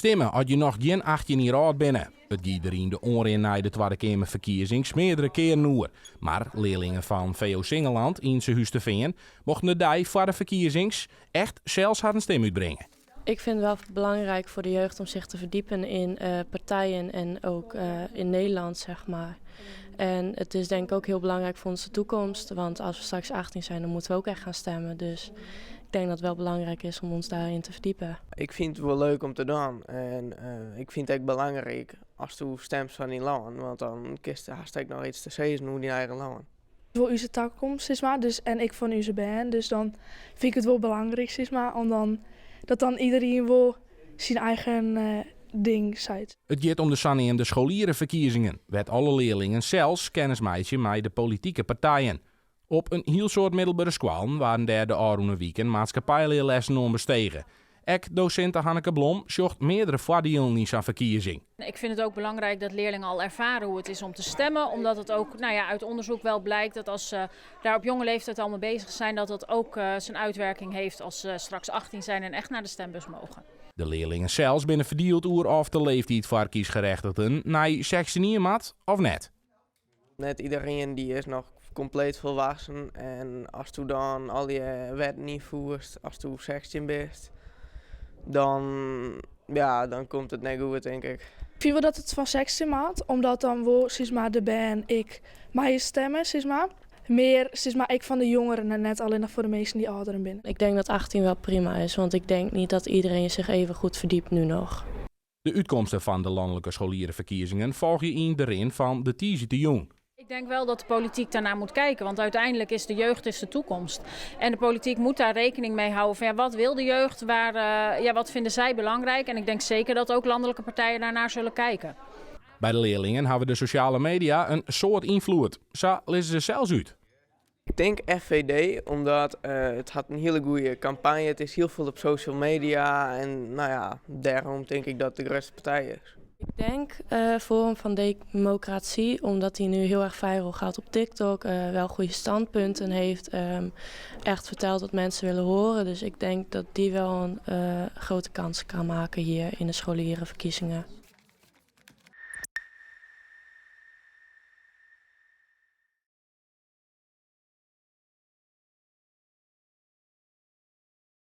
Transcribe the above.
Stimme as je noch gjin 18 jier âld binne. It gie der yn de oanrin nei de Twadde Keamerferkiezings meardere kearen oer. Mar learlingen fan VO Singelland yn Surhústerfean mochten de dei foar de ferkiezings echt sels harren stim útbringe. Ik vind het wel belangrijk voor de jeugd om zich te verdiepen in partijen en ook in Nederland, zeg maar. En het is denk ik ook heel belangrijk voor onze toekomst, want als we straks 18 zijn, dan moeten we ook echt gaan stemmen. Dus ik denk dat het wel belangrijk is om ons daarin te verdiepen. Ik fyn it wol leuk om te dwaan en ik fyn it ek belangryk asto stimst foar dyn lân, want dan kinst hast ek noch iets te sizzen oer dyn eigen lân. Wol ús takomst, sis mar, dus, en ek fan ús bern. Dus dan fyn ik it wol belangryk, sis mar, om dan, dat dan iderien wol syn eigen ding seit. It giet om de saneamde scholierenferkiezingen, wêr't alle learlingen sels kennis meitsje mei de politike partijen. Op in hiel soad middelbere skoallen waarden dêr de ôfrûne wiken maatskippijlearlessen oan bestege. Ek dosinte Hanneke Blom sjocht meardere foardielen yn sa'n ferkiezing. Ik vind het ook belangrijk dat leerlingen al ervaren hoe het is om te stemmen. Omdat het ook, nou ja, uit onderzoek wel blijkt dat als ze daar op jonge leeftijd al mee bezig zijn, dat dat ook zijn uitwerking heeft als ze straks 18 zijn en echt naar de stembus mogen. De learlingen sels binne ferdield oer oft de leeftiid foar kiesgerechtigden nei 16 jier moat of net. Net iderien dy is noch kompleet folwassen en asto dan al dy wetten ynfoerst asto 16 bist, dan, ja, dan komt it net goed, tink ik. Ik fyn wol dat it fan 16 moat, omdat dan wol, sis mar, de bern ek meie stimme, sis mar. Mear, sis mar, ek fan de jongeren en net allinnich foar de minsken dy't âlderen binne. Ik denk dat 18 wel prima is, want ik denk niet dat iedereen zich even goed verdiept nu nog. De útkomsten fan de lanlike scholierenferkiezingen folgje yn de rin fan de tiisdeitejûn. Ik denk wel dat de politiek daarnaar moet kijken, want uiteindelijk is de jeugd is de toekomst. En de politiek moet daar rekening mee houden van ja, wat wil de jeugd, ja, wat vinden zij belangrijk? En ik denk zeker dat ook landelijke partijen daarnaar zullen kijken. By de learlingen hawwe de sosjale media in soad ynfloed. Sa lizze se sels út. Ik tink FVD, omdat it hat in hiele goede kampanje. It is hiel folle op social media en no ja, dêrom tink ik dat it de grutste partij is. Ik denk Forum van Democratie, omdat die nu heel erg viral gaat op TikTok, wel goede standpunten heeft, echt vertelt wat mensen willen horen. Dus ik denk dat die wel een grote kans kan maken hier in de scholierenverkiezingen.